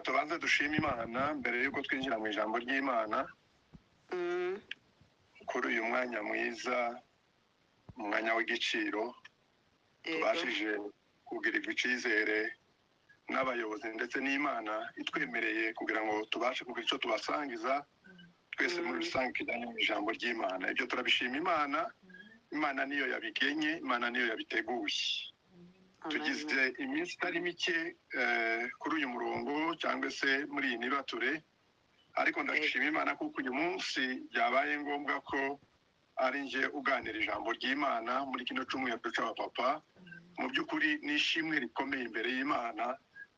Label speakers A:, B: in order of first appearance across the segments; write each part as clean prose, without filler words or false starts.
A: Reka tubanze dushime Imana mbere y'uko twinjira mu ijambo ry'Imana kuri uyu mwanya mwiza, umwanya w'igiciro, tubashije kugirirwa icyizere n'abayobozi ndetse n'Imana itwemereye kugira ngo tubashe kugira icyo tubasangiza twese muri rusange kijyanye mu ijambo ry'Imana. Ibyo turabishima Imana. Imana niyo yabigenye, Imana niyo yabiteguye. Tugize iminsi itari mike kuri uyu murongo cyangwa se muri iyi nibature, ariko ndashima Imana kuko uyu munsi byabaye ngombwa ko ari njye uganira ijambo ry'Imana muri kino cyumweru cy'abapapa. Mu by'ukuri ni ishimwe rikomeye imbere y'Imana,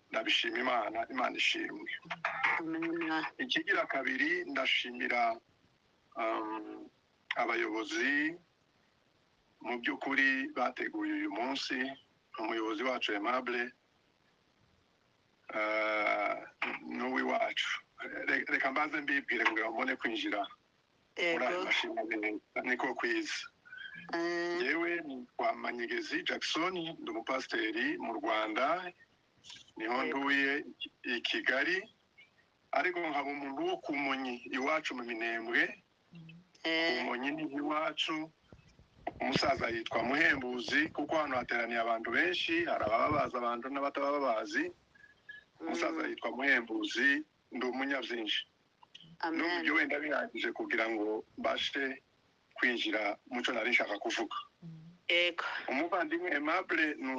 A: ndabishima Imana, Imana ishimwe. Ikigira kabiri, ndashimira abayobozi mu by'ukuri bateguye uyu munsi, umuyobozi wacu Aimable n'uw'iwacu. Reka mbanze mbibwire kugira ngo mbone kwinjira muri ayo mashimwe niko kwiza. Yewe nitwa Manyegezi Jackson, ndi umupasiteri mu Rwanda, niho nduye i Kigali, ariko nkaba umuntu wo ku Munyi iwacu mu Minembwe. Ku Munyi ni iwacu. Umusaza yitwa Muhembuzi, kuko hano hateraniye abantu benshi, hari ababa bazi abantu n'abataba bazi. Umusaza yitwa Muhembuzi, ndi umunyabyinshi. N'ubu ibyo wenda bihagije kugira ngo mbashe kwinjira muco nari nshaka kuvuga. Umuvandimwe Aimable ni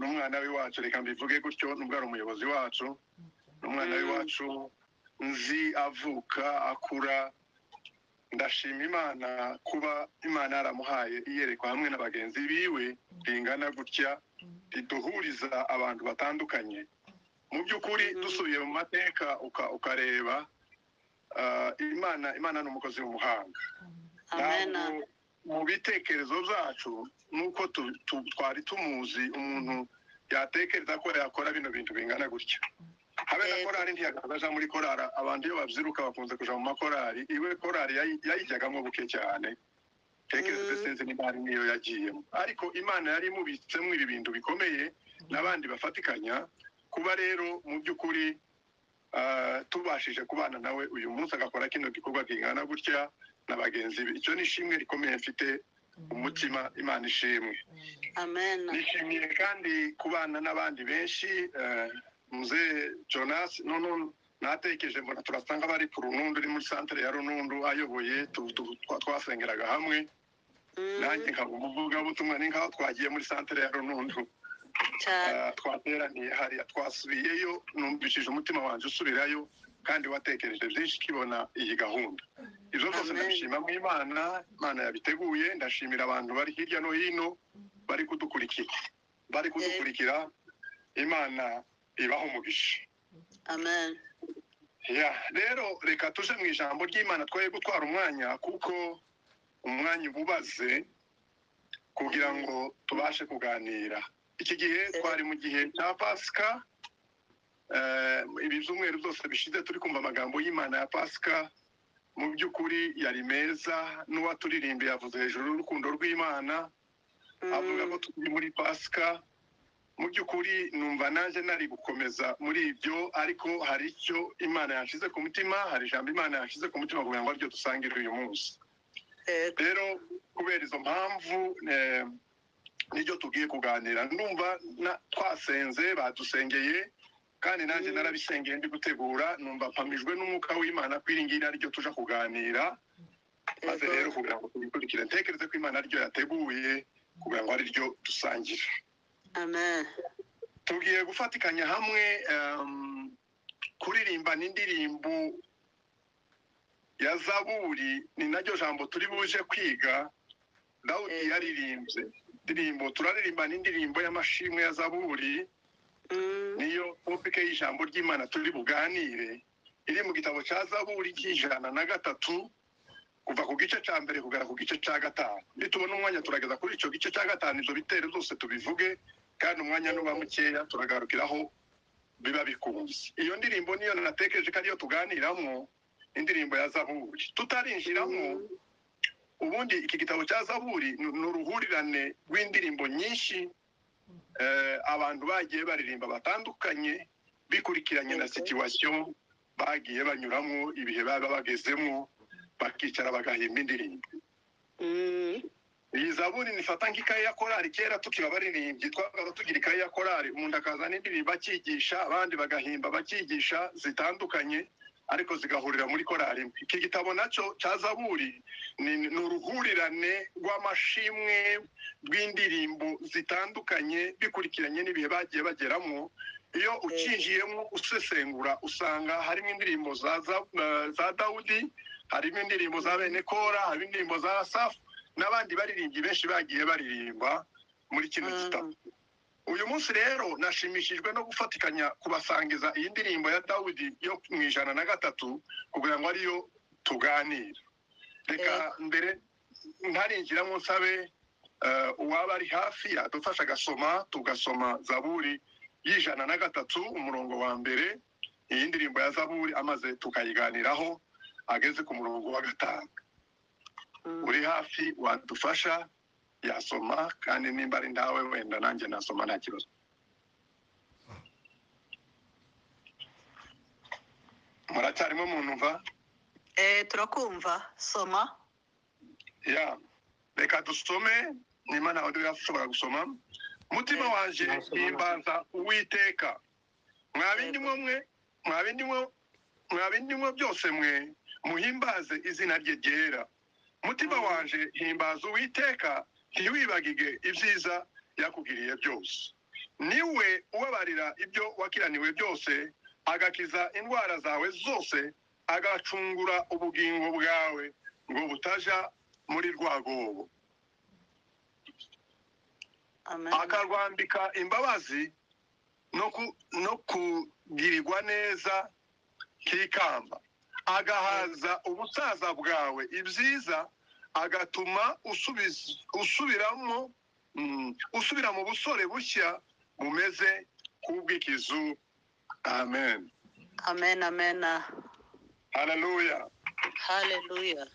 A: umwana w'iwacu, reka mbivuge gutyo, nubwo ari umuyobozi wacu, ni umwana w'iwacu nzi avuka akura. Ndashima Imana kuba Imana yaramuhaye iyerekwa hamwe na bagenzi biwe ringana gutya, riduhuriza abantu batandukanye. Mu by'ukuri dusubiye mu mateka ukareba, Imana ni umukozi w'umuhanga. Ntabwo mu bitekerezo byacu nuko twari tumuzi umuntu yatekereza ko yakora bino bintu bingana gutya. Habe na korari ntiyagaza muri korari. Abantu iyo babyiruka bakunze kuja mu makorari, iwe korari yayijyagamo buke cyane, tekereza sinzi niba hari niyo yagiyemo, ariko Imana yari imubitsemo ibi bintu bikomeye n'abandi bafatikanya. Kuba rero mu by'ukuri tubashije kubana nawe uyu munsi agakora kino gikorwa kingana gutya na bagenzi be, icyo ni ishimwe rikomeye mfite umutima. Imana ishimwe.
B: Amen.
A: Nishimiye kandi kubana n'abandi benshi, Mzee Jonas. None natekereje mbona turasanga bari ku Runundu, uri muri santere ya Runundu ayoboye, twasengeraga hamwe, nanjye nkaba umuvugabutumwa, ni nkaho twagiye muri santere ya Runundu, twateraniye hariya, twasubiyeyo. Numvishije umutima wanjye usubirayo kandi watekereje byinshi kibona iyi gahunda. Ibyo byose ndabishima mu Imana, Imana yabiteguye. Ndashimira abantu bari hirya no hino bari kudukurikira. Imana ibaho umugisha.
B: Amen.
A: Ya, rero reka tuje mu ijambo ry'Imana, twoye gutwara umwanya kuko umwanya ububaze kugira ngo tubashe kuganira. Iki gihe twari mu gihe cya Pasika, ibi byumweru byose bishize turi kumva amagambo y'Imana ya Pasika. Mu by'ukuri yari meza, n'uwaturirimbiye yavuze hejuru y'urukundo rw'Imana, avuga ko turi muri Pasika. Mu by'ukuri numva nanjye nari gukomeza muri ibyo, ariko hari icyo Imana yashize ku mutima, hari ijambo Imana yashize ku mutima kugira ngo aryo dusangire uyu munsi. Rero kubera izo mpamvu niryo tugiye kuganira. Ndumva twasenze, badusengeye, kandi nanjye narabisengeye ndi gutegura, numva mpamijwe n'umwuka w'Imana ko iri ngiri ariryo tuja kuganira. Maze rero kugira ngo tubikurikire, ntekereze ko Imana ariryo yateguye kugira ngo ariryo dusangire.
B: Amen.
A: Tugiye gufatikanya hamwe kuririmba n'indirimbo ya Zaburi, ni naryo jambo turi buje kwiga. Dawudi yaririmbye indirimbo, turaririmba n'indirimbo y'amashimwe ya Zaburi, niyo topike y'ijambo ry'Imana turi buganire, iri mu gitabo cya Zaburi 103 kuva ku gice cya mbere kugera ku gice cya 5. Nitubona umwanya turageza kuri icyo gice cya 5, izo bitero zose tubivuge, kandi umwanya nuba mukeya turagarukiraho biba bikunze. Iyo ndirimbo niyo natekereje ko ariyo tuganiramo, indirimbo ya Zaburi. Tutarinjiramo, ubundi iki gitabo cya Zaburi ni uruhurirane rw'indirimbo nyinshi abantu bagiye baririmba batandukanye, Bikurikiranye na situation bagiye banyuramo, ibihe baba bagezemo, bakicara bagahimba indirimbo. Iyi zaburi nifata nk'ikayi ya korari. Kera tukiba abaririmbyi twabaga tugira ikayi ya korari, umuntu akazana indirimbo akigisha, abandi bagahimba bakigisha, zitandukanye ariko zigahurira muri korari imwe. Iki gitabo nacyo cya zaburi ni uruhurirane rw'amashimwe rw'indirimbo zitandukanye bikurikiranye n'ibihe bagiye bageramo. Iyo ucinjiyemo usesengura usanga harimo indirimbo za Dawudi, harimo indirimbo za bene Kora, harimo indirimbo za Asafu n'abandi baririmbyi benshi bagiye baririmba muri kino gitabo. Uyu munsi rero nashimishijwe no gufatikanya kubasangiza iyi ndirimbo ya Dawudi yo mu 103 kugira ngo ariyo tuganira. Reka mbere ntarinjiramo nsabe uwaba ari hafi yadufasha agasoma, tugasoma zaburi y'103 umurongo wa mbere, iyi ndirimbo ya zaburi, amaze tukayiganiraho ageze ku murongo wa 5. Uri hafi wadufasha yasoma, kandi nimba ari ntawe wenda nanjye nasoma nta kibazo. Muracyarimo munumva?
B: Turakumva, soma.
A: Ya, reka dusome nimba ntawe uri hafi ushobora gusoma. Mutima wanje himbaza Uwiteka, mwabindimwe byose mwe muhimbaze izina rye ryera. Mutima wanje himbaza Uwiteka, ntiwibagige ibyiza yakugiriye byose. Niwe ubabarira ibyo wakiraniwe byose, agakiza indwara zawe zose, agacungura ubugingo bwawe ngo butaja muri rwagobo. Akarwambika imbabazi no kugirirwa neza kikamba, agahaza ubusaza bwawe ibyiza, agatuma usubira mu busore bushya bumeze nk'ubw'ikizu. Amen.
B: Amen, amen.
A: Haleluya.
B: Haleluya.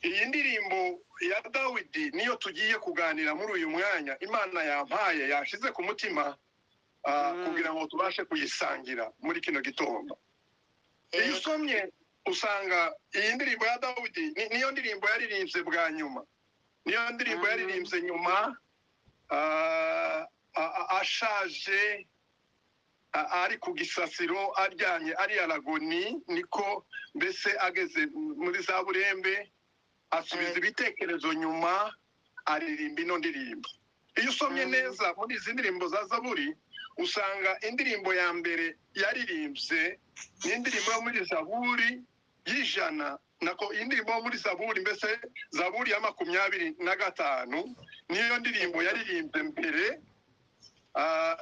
A: Iyi ndirimbo ya Dawidi niyo tugiye kuganira muri uyu mwanya Imana yampaye, yashize ku mutima kugira ngo tubashe kuyisangira muri kino gitondo. Iyo usomye usanga iyi ndirimbo ya Dawidi niyo ndirimbo yaririmbye bwa nyuma, niyo ndirimbo yaririmbye nyuma ashaje, ari ku gisasiro aryamye ari aragoni, niko mbese ageze muri za burembe asubiza ibitekerezo nyuma aririmba ino ndirimbo. Iyo usomye neza muri izi ndirimbo za zaburi usanga indirimbo ya mbere yaririmbye ni indirimbo yo muri zaburi y'100, nako indirimbo yo muri zaburi mbese zaburi ya 25 niyo ndirimbo yaririmbye mbere.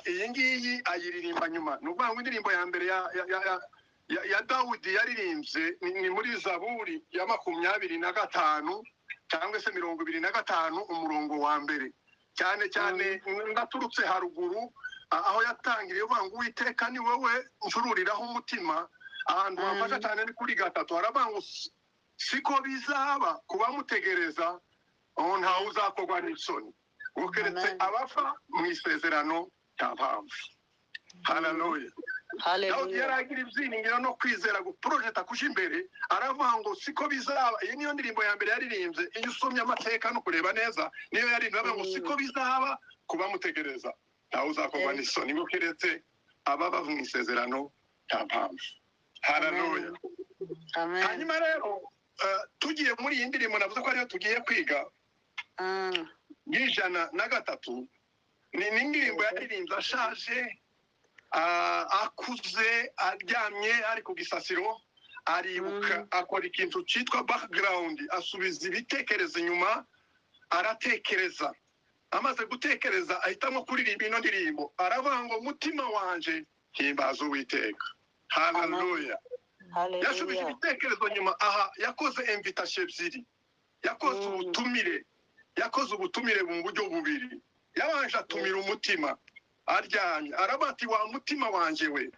A: Iyi ngiyi ayiririmba nyuma. Ni ukuvuga ngo indirimbo ya mbere ya Dawudi yaririmbye ni muri zaburi ya 25 cyangwa se 25 umurongo wa mbere, cyane cyane ndaturutse haruguru aho yatangiriye uvuga ngo Uwiteka ni wowe ncururiraho umutima. Ahantu hafasha cyane ni kuri 3, haravuga ngo siko bizaba kubamutegereza, ntawe uzakorwa n'isoni, keretse abafa mu isezerano nta mpamvu. Haleluya. Dawudi yaragira ibyiringiro no kwizera guprojeta kuja imbere, aravuga ngo siko bizaba. Iyi niyo ndirimbo ya mbere yaririmbye. Iyo usomye amateka no kureba neza niyo yaririmbye, avuga ngo siko bizaba kubamutegereza, ntawe uzakorwa n'isoni, ngo keretse ababa mu isezerano nta mpamvu. Haleluya. Hanyuma rero tugiye muri iyi ndirimbo navuze ko ariyo tugiye kwiga y'103, ni indirimbo yaririmbye ashaje, akuze, aryamye ari ku gisasiro, aribuka, akora ikintu cyitwa background, asubiza ibitekerezo inyuma, aratekereza. Amaze gutekereza ahitamo kuririmba ino ndirimbo, aravuga ngo mutima wanje himbaza Uwiteka. Haleluya. Yasubije ibitekerezo nyuma. Aha yakoze invitation ebyiri, yakoze ubutumire, yakoze ubutumire mu buryo bubiri. Yabanje atumira umutima aryamye, aravuga ati wa mutima wanje we,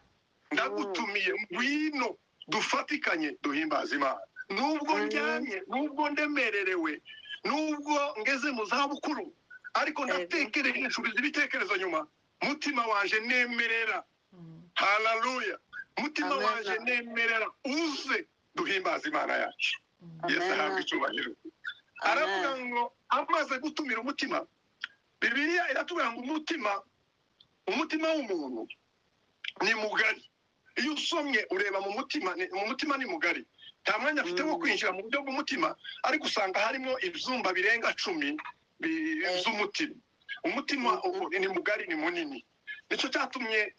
A: ndagutumiye ngwino dufatikanye duhimbaza Imana. Nubwo ndyamye, nubwo ndemererewe, nubwo ngeze mu zabukuru, ariko ndatekereje, nsubiza ibitekerezo nyuma, mutima wanje nemerera. Haleluya. Umutima wanje nemerera uze duhimbaza Imana yacu. Yesu ahabwe icyubahiro. Aravuga ngo amaze gutumira umutima, Bibiliya iratubwira ngo umutima w'umuntu ni mugari. Iyo usomye ureba mu mutima, mu mutima ni mugari, nta mwanya afite wo kwinjira mu buryo bw'umutima, ariko usanga harimo ibyumba birenga 10 by'umutima. Umutima ni mugari, ni munini. Nicyo cyatumye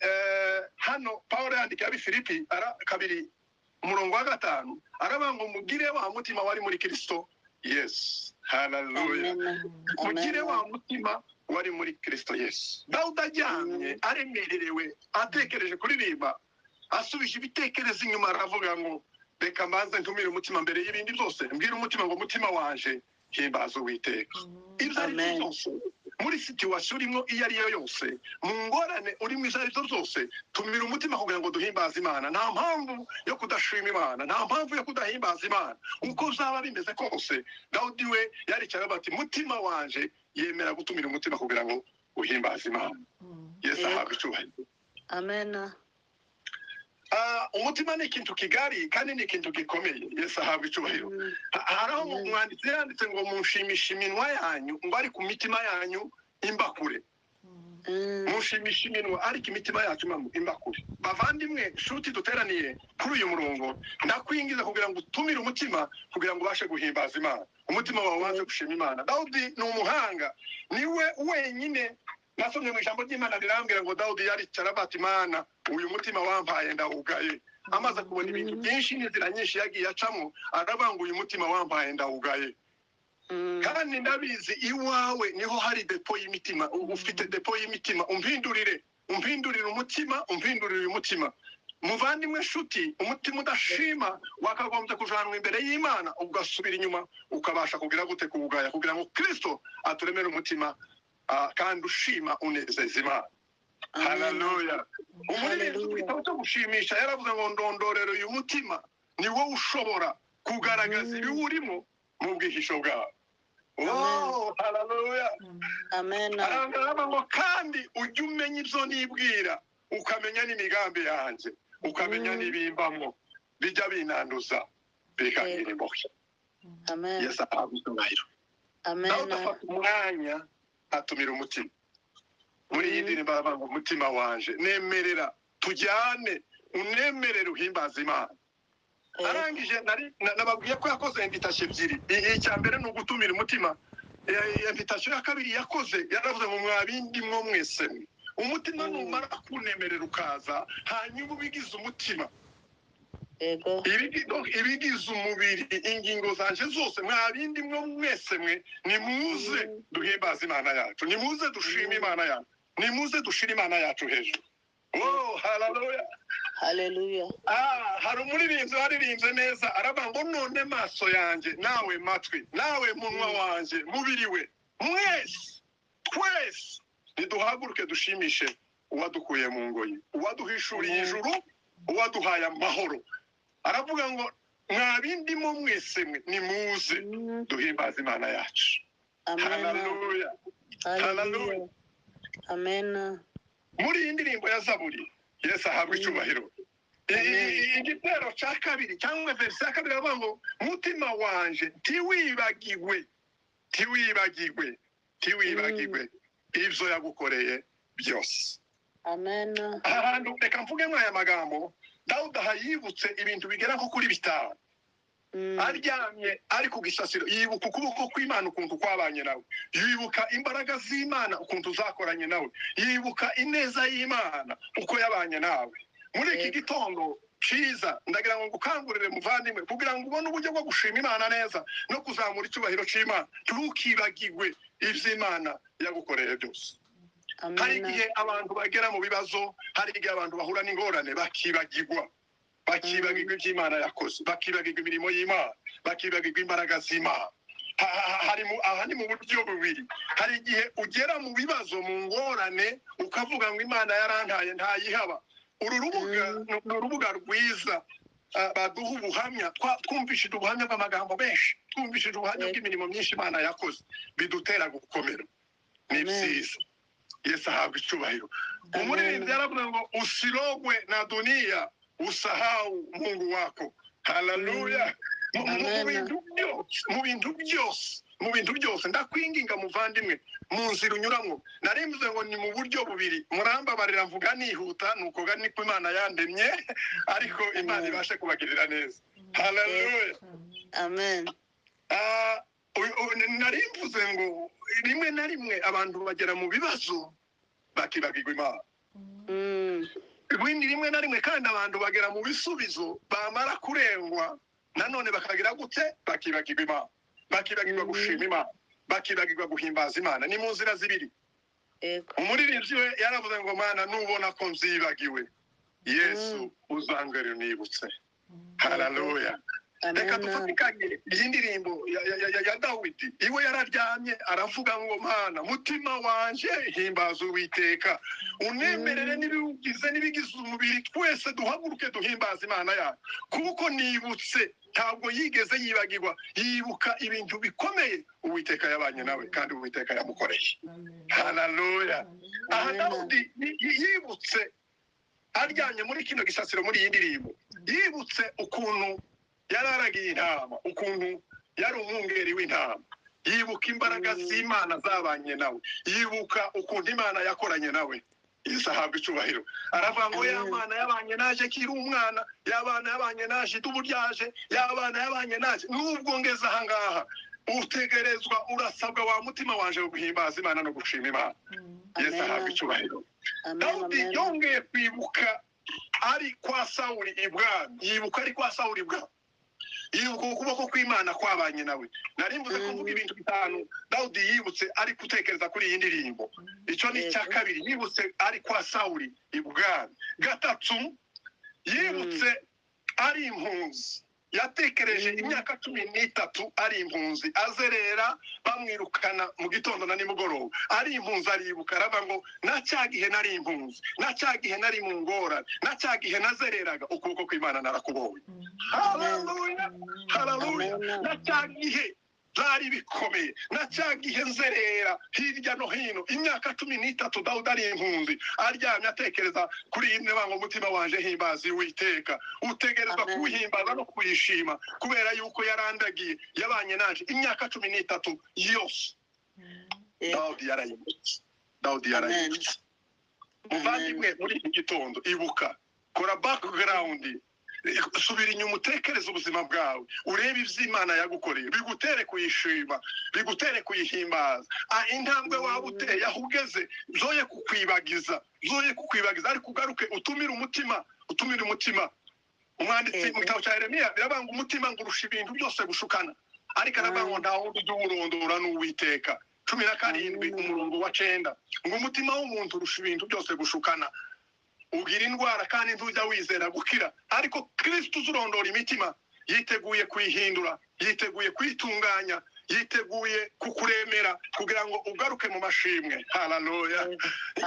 A: hano Pawulo yandika ab'i Filipi 2 umurongo wa 5, aravuga ngo mugire wa mutima wari muri Kristo Yesu. Haleluya. Mugire wa mutima wari muri Kristo Yesu. Dawudi aryamye aremerewe atekereje kuririmba, asubije ibitekerezo inyuma, aravuga ngo reka mbanze ntumire umutima mbere y'ibindi byose, mbwira umutima ngo mutima wanje himbaza Uwiteka. Ibyo ari byo byose, muri situation urimo iyo ari yo yose, mu ngorane urimo izo ari zo zose, tumira umutima kugira ngo duhimbaze Imana. Nta mpamvu yo kudashima Imana, nta mpamvu yo kudahimbaza Imana. Uko byaba bimeze kose, Dawudi we yaricara bati mutima wanje, yemera gutumira umutima kugira ngo uhimbaze Imana. Yesu ahabwe icyubahiro.
B: Amen.
A: Umutima ni ikintu kigari kandi ni ikintu gikomeye. Yesu ahabwe icyubahiro. Hari aho umwanditsi yanditse ngo munshimishe iminwa yanyu, ngo ari ku mitima yanyu imbakure. Munshimishe iminwa ariko imitima yacu imbakure. Bavandimwe nshuti duteraniye kuri uyu murongo, ndakwingiza kugira ngo utumire umutima kugira ngo ubashe guhimbaza Imana. Umutima wawe ubanze gushima Imana. Dawudi ni umuhanga, niwe wenyine nasomye mu ijambo ry'Imana rirambwira ngo Dawudi yaricara bati Imana uyu mutima wampaye ndawugaye. Amaze kubona ibintu byinshi n'inzira nyinshi yagiye acamo, aravuga ngo uyu mutima wampaye ndawugaye. Kandi ndabizi iwawe niho hari depo y'imitima, ufite depo y'imitima. Umpindurire, umpindurire umutima, umpindurire uyu mutima. Muvandimwe nshuti, umutima udashima wakagombye kujanwa imbere y'Imana, ugasubira inyuma ukabasha kugira gute kuwugaya, kugira ngo Kristo aturemere umutima kandi ushima unezeza Imana. Haleluya. Umuririmbyi mu gitabo cyo gushimisha yaravuze ngo ndondorero uyu mutima ni wowe ushobora kugaragaza ibiwurimo mu bwihisho bwawe. Oh, haleluya.
B: Amen.
A: Aravuga ngo kandi ujye umenya ibyo nibwira, ukamenya n'imigambi yanjye, ukamenya n'ibimbamo, bijya binanduza bikangira imbohe.
B: Amen.
A: Yesu ahabwe icyubahiro.
B: Amen.
A: Dawudi afata umwanya atumira umutima. Muri iyi ndirimbo aravuga ngo umutima wanje nemerera tujyane, unemerere uhimbaza Imana. Arangije nababwiye ko yakoze invitation ebyiri. Icya mbere ni ugutumira umutima. Invitation ya kabiri yakoze, yaravuze ngo mwabindi mwo mwese, umutima numara kunemerera ukaza, hanyuma ubigize umutima.
B: Yego.
A: Ibigize umubiri, ingingo zanje zose, mwabindi mwo mwese mwe, nimuze duhimbaze Imana yacu, nimuze dushime Imana yacu, nimuze dushire Imana yacu hejuru. Oh, haleluya.
B: Haleluya.
A: Hari umuririmbyi waririmbye neza, aravuga ngo none maso yanjye, nawe matwi, nawe munwa wanjye, mubiri we, mwese twese niduhaguruke dushimishe uwadukuye mu ngoyi, uwaduhishuriye ijuru, uwaduhaye amahoro. Aravuga ngo mwabindimo mwese mwe, nimuze duhimbaze Imana yacu. Haleluya.
B: Haleluya. Amen.
A: Muri iyi ndirimbo ya Zaburi, Yesu ahabwe icyubahiro. Igitero cya kabiri cyangwa verse ya kabiri aravuga ngo mutima wanje ntiwibagirwe, ntiwibagirwe, ntiwibagirwe ibyo yagukoreye byose.
B: Amen.
A: Ahantu reka mvuge mwaya magambo, Dawudi aha yibutse ibintu bigera nko kuri 5. Aryamye ari ku gisasiro, yibuka ukuboko kw'Imana ukuntu kwabanye nawe, yibuka imbaraga z'Imana ukuntu zakoranye nawe, yibuka ineza y'Imana uko yabanye nawe. Muri iki gitondo ciza ndagira ngo ngukangurire muvandimwe, kugira ngo ubone uburyo bwo gushima Imana neza no kuzamura icyubahiro c'Imana, ntukibagirwe ivy'Imana yagukoreye byose. Hari igihe abantu bagera mu bibazo, hari igihe abantu bahura n'ingorane bakibagirwa, bakibagirwa iby'Imana yakoze, bakibagirwa imirimo y'Imana, bakibagirwa imbaraga z'Imana. Aha ni mu buryo bubiri. Hari igihe ugera mu bibazo, mu ngorane, ukavuga ngo Imana yarantaye ntayihaba. Uru rubuga ni urubuga rwiza baduha ubuhamya. Twumvishije ubuhamya bw'amagambo menshi, twumvishije ubuhamya bw'imirimo myinshi Imana yakoze, bidutera gukomera. Ni byiza. Yesu ahabwe icyubahiro. Umuririmbyi yaravuze ngo usirogwe na dunia Usahau Mungu wako. Haleluya. Mu
B: Amen.
A: bintu byose, mu bintu byose, mu bintu byose, ndakwinginga muvandimwe, mu nzira unyuramo. Narimvuze ngo ni mu buryo bubiri, murambabarira mvuga nihuta, nuko ga niko Imana yandemye, ariko Imana
B: Amen.
A: ibashe kubagirira neza. Haleluya.
B: Amen.
A: Narimvuze ngo rimwe na rimwe abantu bagera mu bibazo bakibagirwa Imana. Ibindi rimwe na rimwe kandi abantu bagera mu bisubizo, bamara kurengwa nanone bakagira gute? Bakibagirwa Imana, bakibagirwa gushima Imana, bakibagirwa guhimbaza Imana. Ni mu nzira zibiri. Umuririmbyi we yaravuze ngo Mana, nubona ko nzibagiwe, Yesu uzangere unibutse. Haleluya. Reka
B: Amen.
A: dufatikanye iyi ndirimbo ya Dawidi. Iwe yararyamye aravuga ngo Mana, mutima wanje himbaza Uwiteka, unemerere n'ibiwugize n'ibigize umubiri, twese duhaguruke duhimbaza Imana yacu, kuko nibutse. Ntabwo yigeze yibagirwa, yibuka ibintu bikomeye Uwiteka yabanye nawe kandi Uwiteka yamukoreye. Haleluya. Aha
B: Amen.
A: Dawudi yibutse aryamye muri kino gisasiro, muri iyi ndirimbo, yibutse ukuntu yararagiye intama, ukuntu yari umwungeri w'intama, yibuka imbaraga z'Imana zabanye nawe, yibuka ukuntu Imana yakoranye nawe. Yesu ahabwa icubahiro. Aravuga ngo ya
B: Amen.
A: Mana yabanye naje kiri umwana, yabana yabanye naje idubu ryaje, yabana yabanye naje nubwo ngeze ahangaha. Utegerezwa, urasabwa wa mutima wanje guhimbaza Imana no gushima Imana. Yesu
B: Amen.
A: ahabwa icubahiro.
B: Amen.
A: Dawudi
B: Amen.
A: yongeye kwibuka ari kwa Sawuli ibwami, yibuka ari kwa Sawuli ibwami, yibuka ukuboko kw'Imana kwabanye nawe. Nari mvuze ko mvuga ibintu bitanu Dawudi yibutse ari gutekereza kuri iyi ndirimbo. Icyo ni icya kabiri, yibutse ari kwa Sawuli ibwami. Gatatu, yibutse ari impunzi, yatekereje imyaka 13 ari impunzi, azerera bamwirukana mu gitondo na nimugoroba, ari impunzi. Aribuka aravuga ngo na cya gihe nari impunzi, na cya gihe nari mu ngorane, na cya gihe nazereraga, ukuboko kw'Imana narakubonye. Haleluya, haleluya.
B: Amen.
A: Na cya gihe byari bikomeye, na cya gihe nzerera hirya no hino, imyaka 13 Dawudi ari impunzi, aryamye atekereza kuri iyi ntebe ngo umutima wanje himbaza Uwiteka. Utegerezwa
B: Amen.
A: kuwuhimbaza no kuyishima, kubera yuko yarandagiye, yabanye naje imyaka 13 yose. Dawudi yarayibutse, Dawudi
B: Amen.
A: yarayibutse. Muvandimwe, muri iki gitondo ibuka, kora background, subira inyuma, utekereze ubuzima bwawe, urebe ibyo Imana yagukoreye, bigutere kuyishima, bigutere kuyihimbaza. Intambwe waba uteye, aho ugeze, zoye kukwibagiza, zoye kukwibagiza, ariko ugaruke utumire umutima, utumire umutima. Umwanditsi mu gitabo cya Yeremiya biravuga ngo umutima ngo urusha ibintu byose gushukana, ariko aravuga ngo nta wundi ujya uwurondora n'Uwiteka. 17 umurongo wa 9, ngo umutima w'umuntu urusha ibintu byose gushukana, ugira indwara kandi ntujya wizera gukira, ariko Kristo uzurondora imitima yiteguye kuyihindura, yiteguye kuyitunganya, yiteguye kukuremera kugira ngo ugaruke mu mashimwe. Haleluya.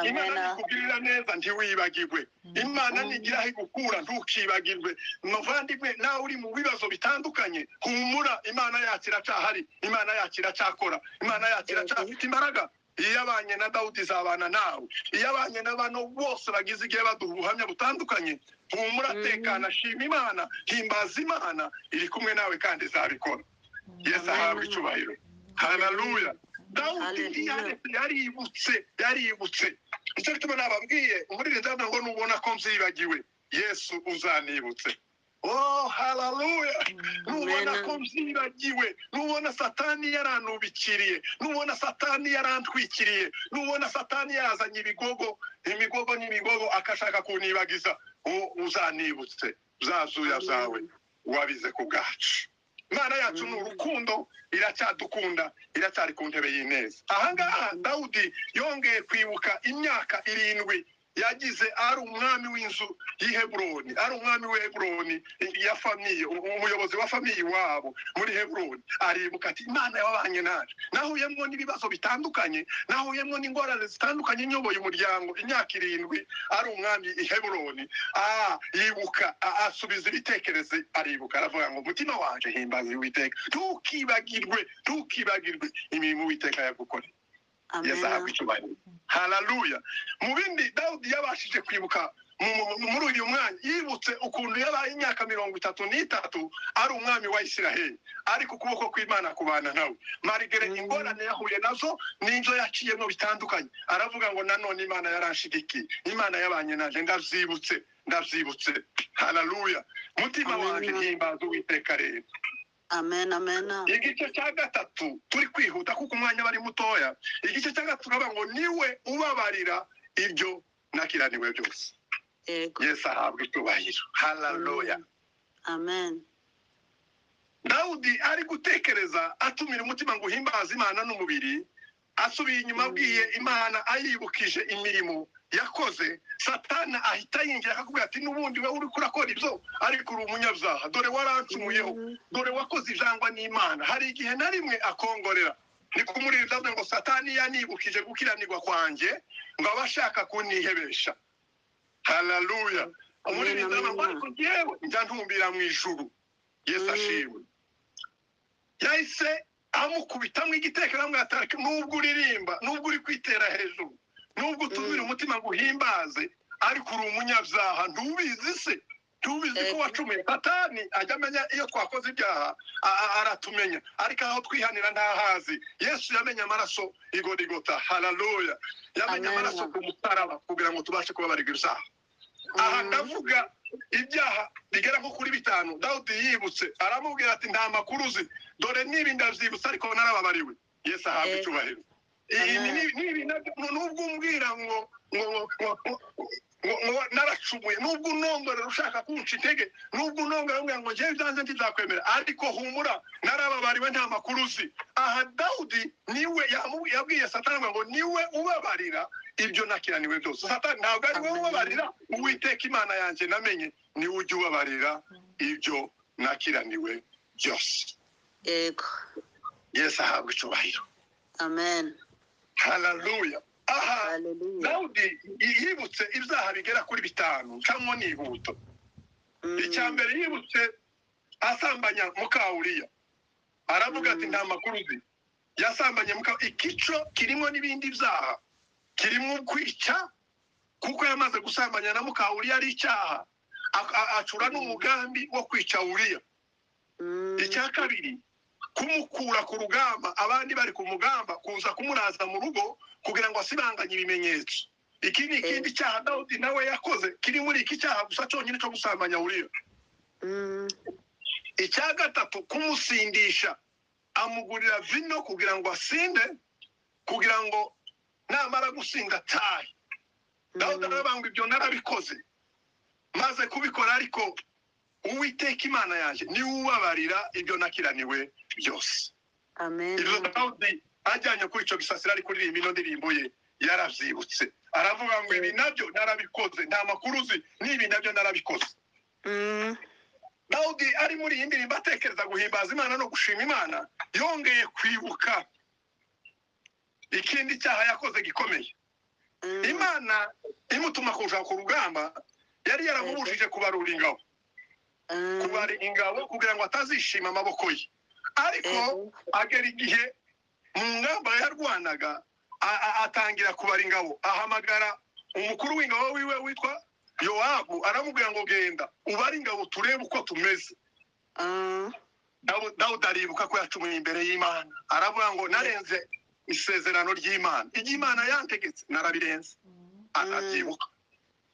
A: Imana
B: Amen.
A: nikugirira neza ntiwibagirwe, Imana nigira aho igukura ntukibagirwe. Muvandimwe, nawe uri mu bibazo bitandukanye, humura, Imana yacu iracyahari, Imana yacu iracyakora, Imana yacu iracyafite imbaraga. Iyo abanye na Dawudi izabana nawe, iyo abanye na bano bose bagize igihe baduha ubuhamya butandukanye, humura, tekana, shima Imana, himbaza Imana, iri kumwe nawe kandi izabikora. Yesu ahabwe icubahiro. Haleluya. Dawudi
B: Haleluya.
A: yaributse, yaributse. Nicyo gituma nababwiye muri iri jambo ngo nubona ko nzibagiwe, Yesu uzanibutse. Oh, haleluya. Nubona
B: Amen.
A: ko nzibagiwe, nubona Satani yaranubikiriye, nubona Satani yarantwikiriye, nubona Satani yazanye ibigogo, imigogo n'imigogo akashaka kunibagiza, uzanibutse zazuya zawe wabize ku bwacu. Imana yacu ni urukundo, iracyadukunda, iracyari ku ntebe y'ineza. Ahangaha Dawudi yongeye kwibuka imyaka 7 yagize ari umwami w'inzu y'i Heburoni, ari umwami w'i Heburoni ya famiye, umuyobozi wa famiye iwabo muri Heburoni. Aribuka ati Imana yababanye naje, nahuyemwo n'ibibazo bitandukanye, nahuyemwo n'ingorane zitandukanye, nyoboye umuryango imyaka 7 ari umwami i Heburoni. Yibuka, asubiza ibitekerezo, aribuka aravuga ngo umutima wanje himbaza Uwiteka, ntukibagirwe, ntukibagirwe imirimo Uwiteka yagukoreye. Yesu
B: Amen.
A: ahabwe icyubahiro. Haleluya. Mu bindi Dawudi yabashije kwibuka Muri uyu mwanya yibutse ukuntu yabaye imyaka 33 ari umwami wa Isiraheli, ariko ukuboko kw'Imana kubana nawe malgré ingorane yahuye nazo n'inzo yaciyemo bitandukanye. Aravuga ngo nanone Imana yaranshigikiye, Imana yabanye nanje, ndavyibutse, ndavyibutse. Haleluya! Mutima wanjye himbaza Uwiteka rero.
B: Amen, amen.
A: Igice cya gatatu, turi kwihuta kuko umwanya bari mutoya. Igice cya gatatu uravuga ngo niwe ubabarira ibyo nakiraniwe byose.
B: Yego.
A: Yesu ahabwa icyubahiro. Haleluya.
B: Amen.
A: Dawudi ari gutekereza atumira umutima ngo uhimbaze Imana n'umubiri, asubiye inyuma abwiye Imana, ayibukije imirimo yakoze. Satani ahita yinjira akakubwira ati n'ubundi wowe uriko urakora ibyo, ariko uri umunyabyaha, dore warancumuyeho, dore wakoze ibyangwa n'Imana. Hari igihe na rimwe akongorera, ni kumuririza ngo Satani yanibukije gukiranirwa kwanjye, ngo aba ashaka kunihebesha. Haleluya! Umuririza ngo ariko njyewe njya ntumbira mu ijuru. Yesu ashimwe. Yahise amukubitamo igitekerezo amwataka, nubwo uririmba, nubwo uri kwitera hejuru, nubwo utumira umutima ngo uhimbaze, ariko uri umunyabyaha, ntubizi se? Ntubizi ko wacumuye? Satani ajya amenya iyo twakoze ibyaha, aratumenya, ariko aho twihanira ntahazi. Yesu yamenye amaraso igorigota. Haleluya! Yamenye amaraso ku musaraba kugira ngo tubashe kubabarirwa ibyaha. Aha ndavuga ibyaha bigera nko kuri 5 Dawudi yibutse, aramubwira ati nta makuru uzi, dore nibi ndabyibutse ariko narababariwe. Yesu ahabwa icyubahiro. Nubwo umbwira ngo ngo naracumuye, nubwo unongorera ushaka kunca intege, nubwo unongorera umbwira ngo njyewe ibyanjye ntizakwemera, ariko humura narababariwe, nta makuru uzi. Aha Dawudi niwe yabwiye Satani ngo niwe ubabarira ibyo nakiraniwe byose. Satani ntabwo ari we ubabarira, Uwiteka Imana yanjye namenye niwe ujya ubabarira ibyo nakiraniwe byose.
B: Yego.
A: Yesu ahabwa icyubahiro.
B: Amen.
A: Haleluya. Aha Dawudi yibutse ibyaha bigera kuri 5 cyangwa nihuta. Icya mbere yibutse asambanya muka Uriya, aravuga ati nta makuru uzi. Yasambanye muka, ikico kirimo n'ibindi byaha, kirimo kwica, kuko yamaze gusambanya na muka Uriya ari icyaha, acura n'umugambi wo kwica Uriya. Icya kabiri, kumukura ku rugamba, abandi bari ku mugamba, kuza kumuraza mu rugo kugira ngo asibanganye ibimenyetso. Iki ni ikindi cyaha Dawudi nawe yakoze, kiri muri iki cyaha gusa cyonyine cyo gusambanya Uriya. Icya gatatu, kumusindisha, amugurira vino kugira ngo asinde, kugira ngo namara gusinda atahe. Dawudi aravuga ngo ibyo narabikoze, maze kubikora, ariko Uwiteka Imana yanjye niwe ubabarira ibyo nakiraniwe byose.
B: Amen.
A: Ibyo Dawudi ajyanye kuri icyo gisasira ari kuririmba ino ndirimbo ye, yarabyibutse, aravuga ngo ibi nabyo narabikoze, nta makuru uzi, n'ibi nabyo narabikoze. Dawudi ari muri iyi ndirimbo atekereza guhimbaza Imana no gushima Imana, yongeye kwibuka ikindi cyaha yakoze gikomeye. Imana imutuma kuja ku rugamba, yari yaramubujije kubarura ingabo, kubara ingabo kugira ngo atazishima amaboko ye. Ariko agera igihe mu ngamba yarwanaga atangira kubara ingabo, ahamagara umukuru w'ingabo wiwe witwa Yowabu, aramubwira ngo genda ubare ingabo turebe uko tumeze. Dawudi aribuka ko yacumuye imbere y'Imana, aravuga ngo narenze isezerano ry'Imana, ibyo Imana yantegetse narabirenze. Arabyibuka,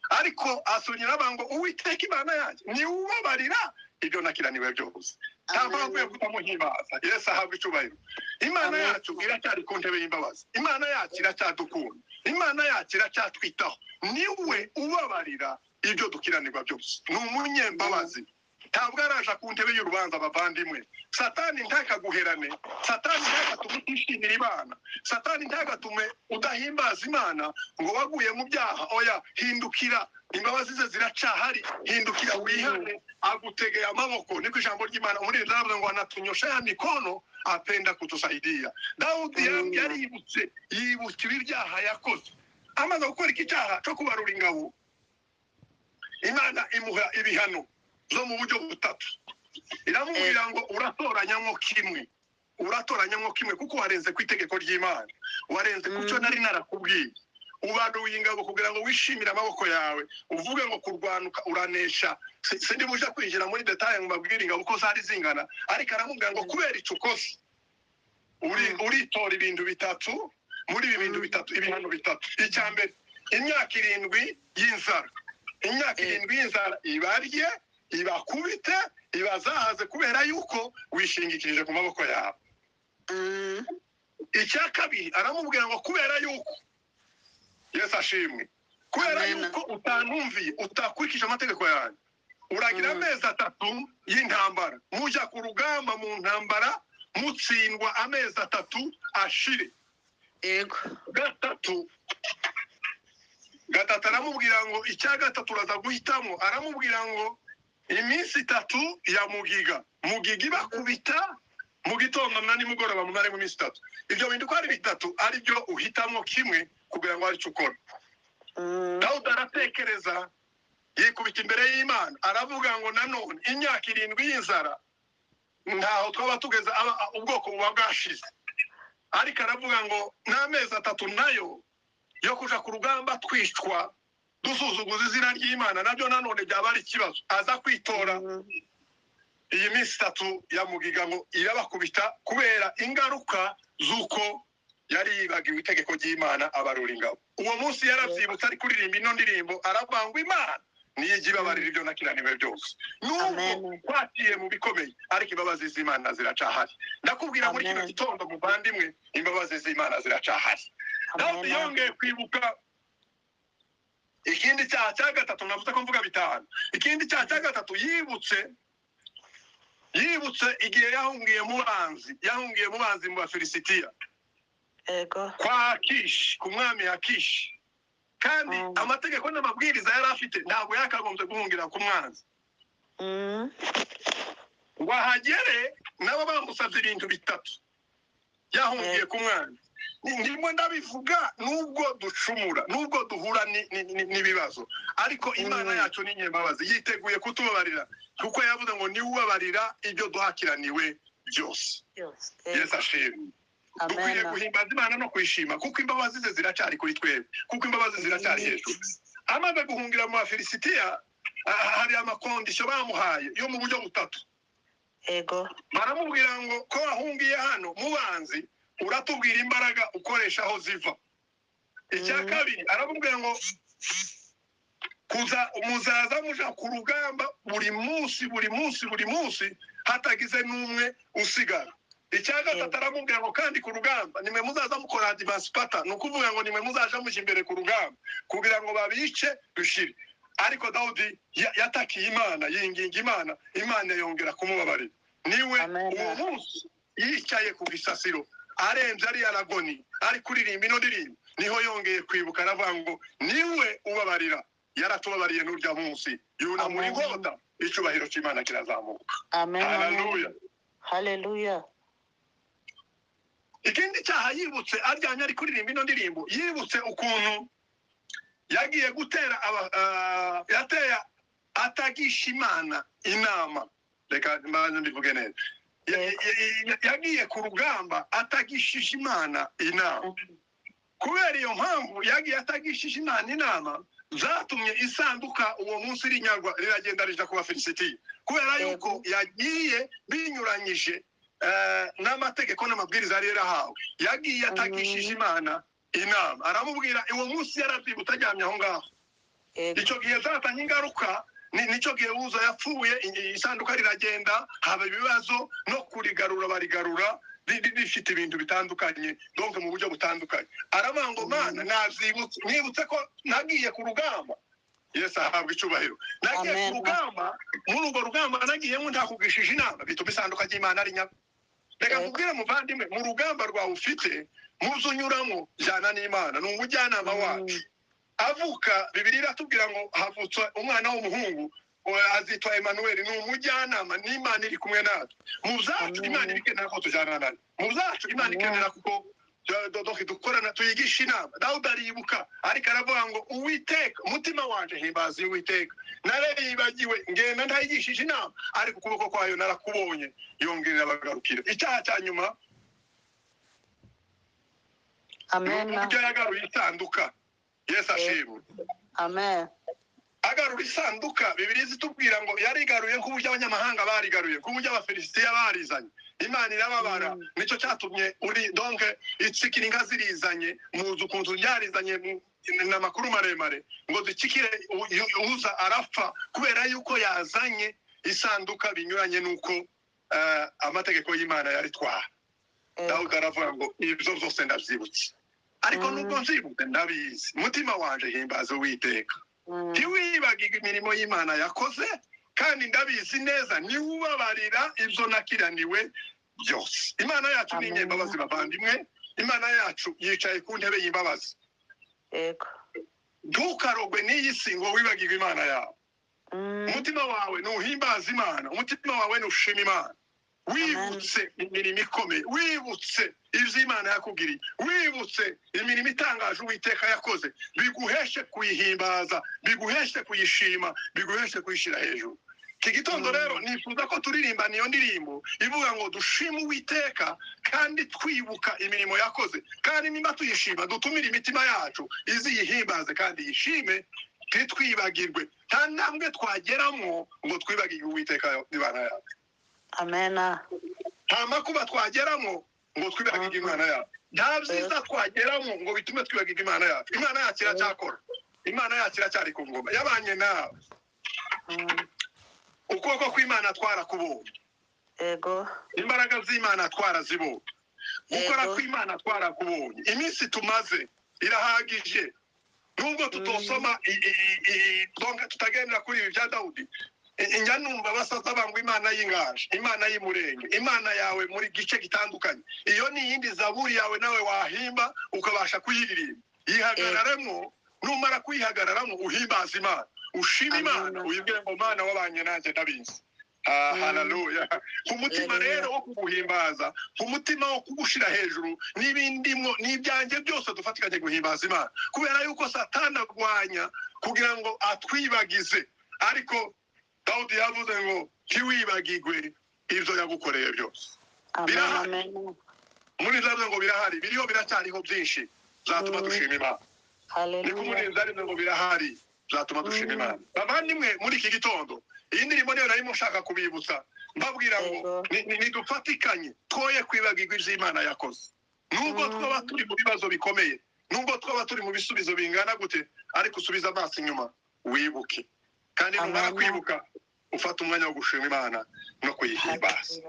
A: ariko asunyira ngo Uwiteka Imana yanjye niwe ubabarira ibyo nakiraniwe byose. Nta mpamvu yo kutamuhimbaza. Yesu ahabwa icyubahiro. Imana yacu iracyari ku ntebe y'imbabazi, Imana yacu iracyadukunda, Imana yacu iracyatwitaho. Niwe ubabarira ibyo dukiranirwa byose, ni umunyembabazi, ntabwo araja ku ntebe y'urubanza. Bavandimwe, Satani ntakaguherane, Satani ntagatume utishimira Imana, Satani ntagatume udahimbaza Imana ngo waguye mu byaha. Oya, hindukira, imbabazi ze ziracahari, hindukira wihane, agutegeye amaboko. Niko ijambo ry'Imana umuririmbyi aravuga ngo anatunyosha ya mikono apenda kutusaidia. Dawudi yaributse, yibutse ibyaha yakoze. Amaze gukora iki cyaha cyo kubarura ingabo, Imana imuha ibihano zo mu buryo butatu. Iramubwira ngo uratoranyamo kimwe, uratoranyamo kimwe, kuko warenze ku itegeko ry'Imana, warenze ku cyo nari narakubwiye, Ubaruye ingabo kugira ngo wishimire amaboko yawe, uvuge ngo kurwanuka uranesha. Sindi buje kwinjira muri détails ngo mbabwire ingabo uko zari zingana, ariko aramubwira ngo kubera icyo ukoze uritora ibintu bitatu muri ibi bintu bitatu, ibihano bitatu. Icya mbere, imyaka 7 y'inzara, imyaka 7 y'inzara ibarye, ibakubite, ibazahaze, kubera yuko wishingikirije ku maboko yawe. Icya kabiri, aramubwira ngo kubera yuko, Yesu ashimwe, kubera
B: Amen.
A: yuko utanumviye, utakurikije amategeko yanjye, uragira amezi 3 y'intambara, mujya ku rugamba mu ntambara mutsindwa, amezi 3 ashire. Gatatu aramubwira ngo, icya gatatu uraza guhitamo, aramubwira ngo iminsi 3 ya mugiga, mugiga ibakubita mu gitondo na nimugoroba, mumare mu minsi 3. Ibyo bintu uko ari bitatu, ari byo uhitamo kimwe kugira ngo aricyo ukora. Dawudi aratekereza, yikubita imbere y'Imana, aravuga ngo nanone imyaka 7 y'inzara ntaho twaba tugeze, ubwoko buba bwashize. Ariko aravuga ngo n'amezi 3 nayo yo kuja ku rugamba twicwa, dusuzuguza izina ry'Imana, nabyo nanone byaba ari ikibazo. Aza kwitora iyi minsi 3 ya mugiga ngo irabakubita, kubera ingaruka z'uko yari yibagiwe itegeko ry'Imana, abarura ingabo. Uwo munsi yarabyibutse ari kuririmba ino ndirimbo, aravuga ngo Imana niyo ijya ibabarira ibyo nakiraniwe byose, nubwo
B: Amen.
A: twaciye mu bikomeye, ariko imbabazi z'Imana ziracahari. Ndakubwira muri kino
B: Amen.
A: gitondo, muvandimwe, imbabazi z'Imana ziracahari. Dawudi
B: Amen.
A: yongeye kwibuka ikindi cyaha cya gatatu. Navuze ko mvuga bitanu. Ikindi cyaha cya gatatu yibutse igihe yahungiye mu banzi, yahungiye mu banzi, mu Bafilisitiya, kwa Akishi, ku mwami Akishi. Kandi amategeko n'amabwiriza yari afite, ntabwo yakagombye guhungira ku mwanzi. Ngo ahagere nabo bamusabye ibintu bitatu, yahungiye ku mwanzi. Ndimo ndabivuga, nubwo ducumura, nubwo duhura n'ibibazo, ariko Imana yacu ni nyembabazi, yiteguye kutubabarira, kuko yavuze ngo niwe ubabarira ibyo duhakiraniwe byose.
B: Byose.
A: Yesu ashimwe. Dukwiye
B: Amen.
A: guhimbaza Imana no kuyishima, kuko imbabazi ze ziracyari kuri twebwe, kuko imbabazi ziracyari hejuru. Amaze guhungira mu Bafilisitiya, hari ama conditions bamuhaye yo mu buryo butatu. Baramubwira ngo ko wahungiye hano mu banzi, uratubwira imbaraga ukoresha aho ziva. Icya kabiri, aramubwira ngo kuza muzaza muja ku rugamba buri munsi, buri munsi, buri munsi, hatagize n'umwe usigara. Icya gatatu, aramubwira ngo kandi ku rugamba nimwe muzaza mukora advance party, ni ukuvuga ngo nimwe muzaja muja imbere ku rugamba kugira ngo babice dushire. Ariko Dawudi yatakiye Imana, yinginga Imana, Imana yongera kumubabarira. Niwe
B: Amen.
A: uwo munsi yicaye ku gisasiro, arembye, ari aragoni, ari kuririmba ino ndirimbo, niho yongeye kwibuka, aravuga ngo niwe ubabarira, yaratubabariye n'urya munsi, yunamura
B: Amen.
A: inkota, icyubahiro cy'Imana kirazamuka.
B: Amen. Amen.
A: Haleluya.
B: Haleluya.
A: Ikindi cyaha yibutse aryamye ari kuririmba ino ndirimbo, yibutse ukuntu yagiye gutera yateye atagisha Imana inama. Reka mbanze mbivuge neza. Yagiye ku rugamba atagishije Imana inama. Kubera iyo mpamvu yagiye atagishije Imana inama, zatumye isanduka uwo munsi rinyagwa, riragenda rija ku Bafilisitiya, kubera yuko yagiye binyuranyije n'amategeko n'amabwiriza yari yarahawe. Yagiye atagishije Imana inama. Aramubwira, uwo munsi yarabyibutse aryamye aho ngaho. Icyo gihe zatanye ingaruka, nicyo gihe Uza yapfuye, isanduka riragenda, haba ibibazo no kurigarura, barigarura rifite ibintu bitandukanye, donc mu buryo butandukanye. Aravuga ngo Mana, nabyibutse, nibutse ko nagiye ku rugamba. Yesu ahabwa icyubahiro. Nagiye ku
B: Amen.
A: rugamba, muri urwo rugamba nagiyemo ntakugishije inama, bituma isanduka ry'Imana ari nyako. Reka nkubwire muvandimwe, mu rugamba rwawe ufite, muzo unyuramo, jyana n'Imana, ni umujyanama wacu. Avuka, Bibiliya iratubwira ngo havutse umwana w'umuhungu, azitwa Emmanuel, ni umujyanama, n'Imana iri kumwe natwe mu byacu.
B: Amen.
A: Imana ibikenera ko tujyana nayo mu byacu, Imana
B: Amen.
A: ikenera kuko donc dukorana, tuyigisha inama. Dawudi aribuka, ariko aravuga ngo Uwiteka, umutima wanje himbaza Uwiteka, narayibagiwe ngenda ntayigishije inama, ariko ukuboko kwayo narakubonye, yongerera abagarukira. Icyaha cya nyuma ni
B: Amen.
A: uburyo yagaruye isanduka. Yesu ashimwe.
B: Amen.
A: Agarura isanduka, Bibiliya itubwira ngo yarigaruye nk'uburyo abanyamahanga barigaruye, nk'uburyo Abafilisitiya barizanye. Imana irababara. Nicyo cyatumye uri donc itsikira inka zirizanye, muzi ukuntu ryarizanye, n'amakuru maremare ngo zikikire Uza arapfa kubera yuko yazanye isanduka binyuranye n'uko amategeko y'Imana yaritwara. Dawudi aravuga ngo ibyo byose ndabyibutse, ariko nubwo nzibutse ndabizi, umutima wanje himbaza Uwiteka. Ntiwibagirwe imirimo y'Imana yakoze, kandi ndabizi neza niwe ubabarira ibyo nakiraniwe byose. Imana yacu ni inyembabazi bavandimwe, Imana yacu yicaye ku ntebe y'imbabazi. Ntukarogwe n'iyi si ngo wibagirwe Imana yawe. Umutima wawe nuhimbaza Imana, umutima wawe nushima Imana, wibutse imirimo ikomeye, wibutse ibyo Imana yakugiriye, wibutse imirimo itangaje Uwiteka yakoze, biguheshe kuyihimbaza, biguheshe kuyishima, biguheshe kuyishyira hejuru. Iki gitondo rero nifuza ko turirimba niyo ndirimbo ivuga ngo dushime Uwiteka kandi twibuka imirimo yakoze, kandi nimba tuyishima dutumire imitima yacu iziyihimbaze kandi yishime, ntitwibagirwe. Nta ntambwe twageramo ngo twibagirwe Uwiteka Imana yacu.
B: Amena.
A: Nta makuba twageramo ngo twibagirwe Imana yacu. Nta byiza twageramo ngo bitume twibagirwa Imana yacu. Imana yacu iracyakora, Imana yacu iracyari ku ngoma, yabanye nawe. Ukuboko kw'Imana twarakubonye. Imbaraga z'Imana twarazibonye. Gukora kw'Imana twarakubonye. Iminsi tumaze irahagije. Nubwo tutosoma tutagendera kuri ibi bya Dawudi, njya numva basaza bangwa Imana y'ingaje, Imana y'Imurenge, Imana yawe muri gice gitandukanye. Iyo ni iyindi zaburi yawe nawe wahimba ukabasha kuyiririmba. Yihagararemo, numara kuyihagararamo uhimbaza Imana, ushima Imana, uyibwire ngo Mana wabanye nanjye ndabizi. Haleluya. Umutima rero wo kuguhimbaza, umutima wo kugushira hejuru n'ibindimo n'ibyanjye byose dufatikanye guhimbaza Imana, kubera yuko Satani agwanya kugira ngo atwibagize, ariko Dawudi yavuze ngo ntiwibagirwe ibyo yagukoreye byose. Birahari. Muri zavuze ngo birahari, biriho, biracyariho byinshi zatuma dushima Imana. Niko muri zavuze ngo birahari zatuma dushima Imana. Bavandimwe, muri iki gitondo iyi ndirimbo niyo narimo nshaka kubibutsa, mbabwira ngo nidufatikanye twoye kwibagirwa ibyo Imana yakoze. Nubwo twaba turi mu bibazo bikomeye, nubwo twaba turi mu bisubizo bingana gute, ariko usubiza amaso inyuma wibuke. Kandi numara kwibuka ufata umwanya wo gushima Imana no kuyihimbaza.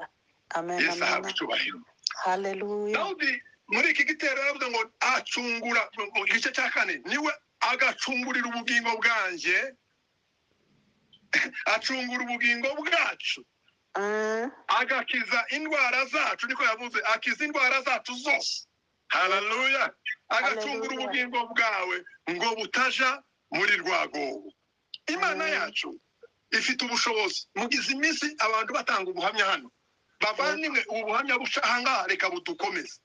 A: Yesu ahabwe icyubahiro.
B: Haleluya.
A: Dawudi muri iki gitero yaravuze ngo acungura, igice cya 4, niwe agacungurira ubugingo bwanjye, acungura ubugingo bwacu, agakiza indwara zacu. Niko yavuze, akiza indwara zacu zose. Haleluya. Agacungura ubugingo bwawe ngo butaja muri rwagobo. Imana yacu ifite ubushobozi. Mugize iminsi abantu batanga ubuhamya hano, bavandimwe, ubu buhamya buca ahangaha reka budukomeze,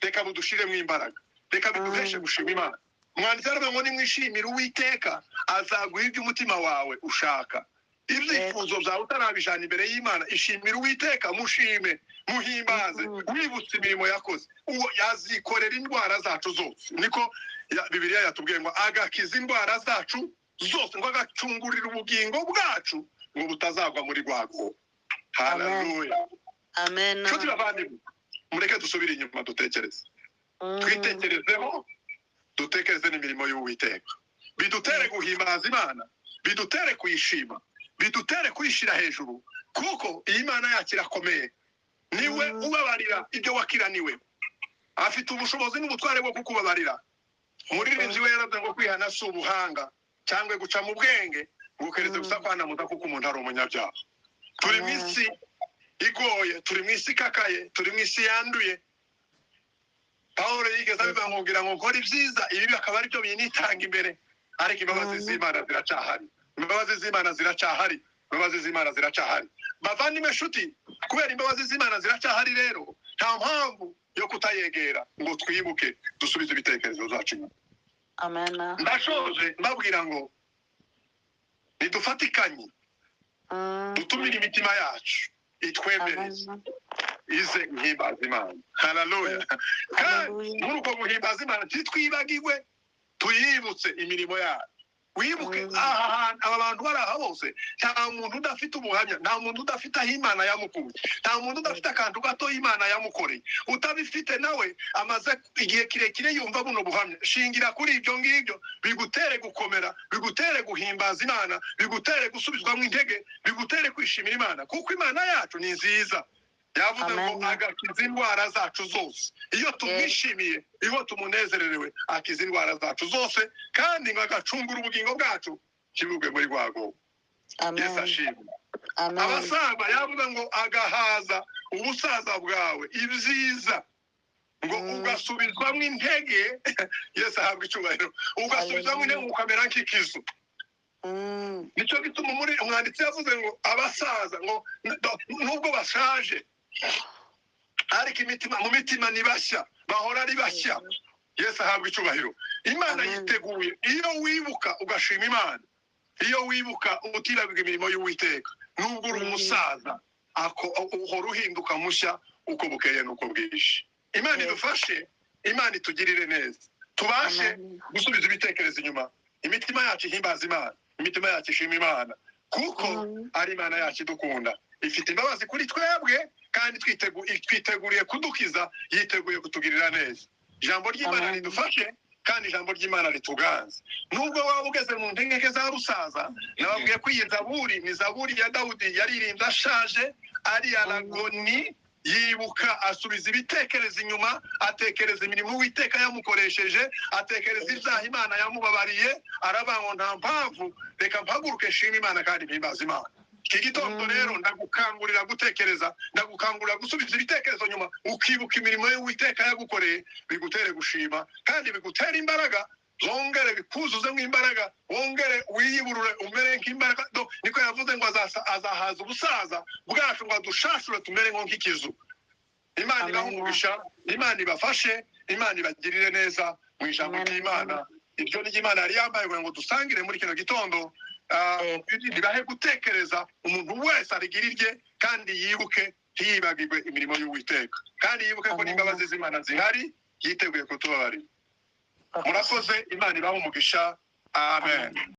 A: reka budushiremo imbaraga, reka biduheshe gushima Imana. Umwanditsi aravuga ngo nimwishimire Uwiteka azaguha ibyo umutima wawe ushaka. Ibyifuzo byawe utarabijana imbere y'Imana, ishimire Uwiteka, mushime, muhimbaze, wibutse imirimo yakoze. Uwo yazikorera indwara zacu zose. Niko Bibiliya yatubwiye ngo agakiza indwara zacu zose, ngo agacungurira ubugingo bwacu ngo butazagwa muri rwago. Haleluya.
B: Amen.
A: Nshuti bavandimwe, mureke dusubire inyuma dutekereze. Twitekerezeho, dutekereze n'imirimo y'Uwiteka. Bidutere guhimbaza Imana, bidutere kuyishima, bidutere kuyishyira hejuru, kuko iyi Imana yacu irakomeye. Niwe ubabarira ibyo wakiraniwe. Afite ubushobozi n'ubutware bwo kukubabarira. Umuririmbyi we yaravuze ngo kwihana si ubuhanga cyangwa guca mu bwenge, ngo keretse gusa kwanamuza kuko umuntu ari umunyabyaha. Turi mu isi igoye, turi mu isi ikakaye, turi mu isi yanduye. Pawulo yigeze abivuga ngo ngira ngo nkore ibyiza, ibibi akaba aribyo binitanga imbere, ariko imbabazi z'Imana ziracyahari. Imbabazi z'Imana ziracyahari. Imbabazi z'Imana ziracyahari. Bavandimwe nshuti, kubera imbabazi z'Imana ziracyahari rero, nta mpamvu yo kutayegera ngo twibuke dusubize ibitekerezo byacu inyuma.
B: Amen.
A: Ndashoje mbabwira ngo nidufatikanye, dutumire imitima yacu itwemereze, ize guhimbaza Imana. Haleluya. Kandi muri uko guhimbaza Imana ntitwibagirwe Tuyibutse imirimo yayo. Wibuke aha hantu aba bantu bari aha bose, nta muntu udafite ubuhamya, nta muntu udafite aho Imana yamukuye, nta muntu udafite akantu gato Imana yamukoreye. Utabifite nawe amaze igihe kirekire yumva buno buhamya. Shingira kuri ibyo ngibyo, bigutere gukomera, bigutere guhimbaza Imana, bigutere gusubizwamo intege, bigutere kwishimira Imana, kuko Imana yacu ni nziza. Yavuze ngo
B: Amen.
A: agakiza indwara zacu zose. Iyo tumwishimiye, iyo tumunezererewe, akiza indwara zacu zose, kandi ngo agacungura ubugingo bwacu kibugwe muri rwago.
B: Amen.
A: Yesu ashimwe.
B: Amen.
A: Abasaza, yavuze ngo agahaza ubusaza bwawe ibyiza, ngo ugasubizwamo intege. Yesu ahabwa icyubahiro. Ugasubizwamo intege, ukamera nk'ikizu. Nicyo gituma muri umwanditsi yavuze ngo abasaza ngo nubwo bashaje, ariko imitima mu mitima ni bashya, bahora ari bashya. Yesu ahabwa icyubahiro. Imana
B: Amen.
A: yiteguye. Iyo wibuka ugashima Imana, iyo wibuka utibagirwa imirimo y'Uwiteka, nubwo uri umusaza, uhora uhinduka mushya uko bukeye n'uko bwije. Imana idufashe, Imana itugirire neza, tubashe
B: Amen.
A: gusubiza ibitekerezo inyuma, imitima yacu ihimbaza Imana, imitima yacu ishima Imana, kuko ari Imana yacu idukunda, ifite imbabazi kuri twebwe, kandi twiteguriye kudukiza, yiteguye kutugirira neza. Ijambo ry'Imana
B: Amen.
A: ridufashe, kandi ijambo ry'Imana rituganze. Nubwo waba ugeze mu ntegeke za rusaza, nababwiye ko iyi zaburi ni zaburi ya Dawudi, yaririmbye ashaje, ari aragoni, yibuka, asubiza ibitekerezo inyuma, atekereza imirimo Uwiteka yamukoresheje, atekereza ibyaha Imana yamubabariye, aravuga ngo nta mpamvu, reka mpaguruke nshima Imana kandi mpimbaze Imana. Iki gitondo rero ndagukangurira gutekereza, ndagukangurira gusubiza ibitekerezo nyuma, ukibuka imirimo y'Uwiteka yagukoreye, bigutere gushima kandi bigutere imbaraga, zongere bikuzuzemo imbaraga, wongere wiyiburure umere nk'imbaraga. Niko yavuze ngo azahaza ubusaza bwacu, ngo adushashure tumere nko nk'ikizu. Imana
B: Amen.
A: ibahe umugisha, Imana ibafashe, Imana ibagirire neza mu ijambo
B: Amen.
A: ry'Imana. Iryo ry'Imana yari yambaye kugira ngo dusangire muri kino gitondo. Ribahe gutekereza, umuntu wese arigira irye, kandi yibuke, ntiyibagirwe imirimo y'Uwiteka, kandi yibuke ko
B: Amen.
A: n'imbabazi z'Imana zihari, yiteguye kutubabarira. Murakoze, Imana ibahe umugisha. Amen.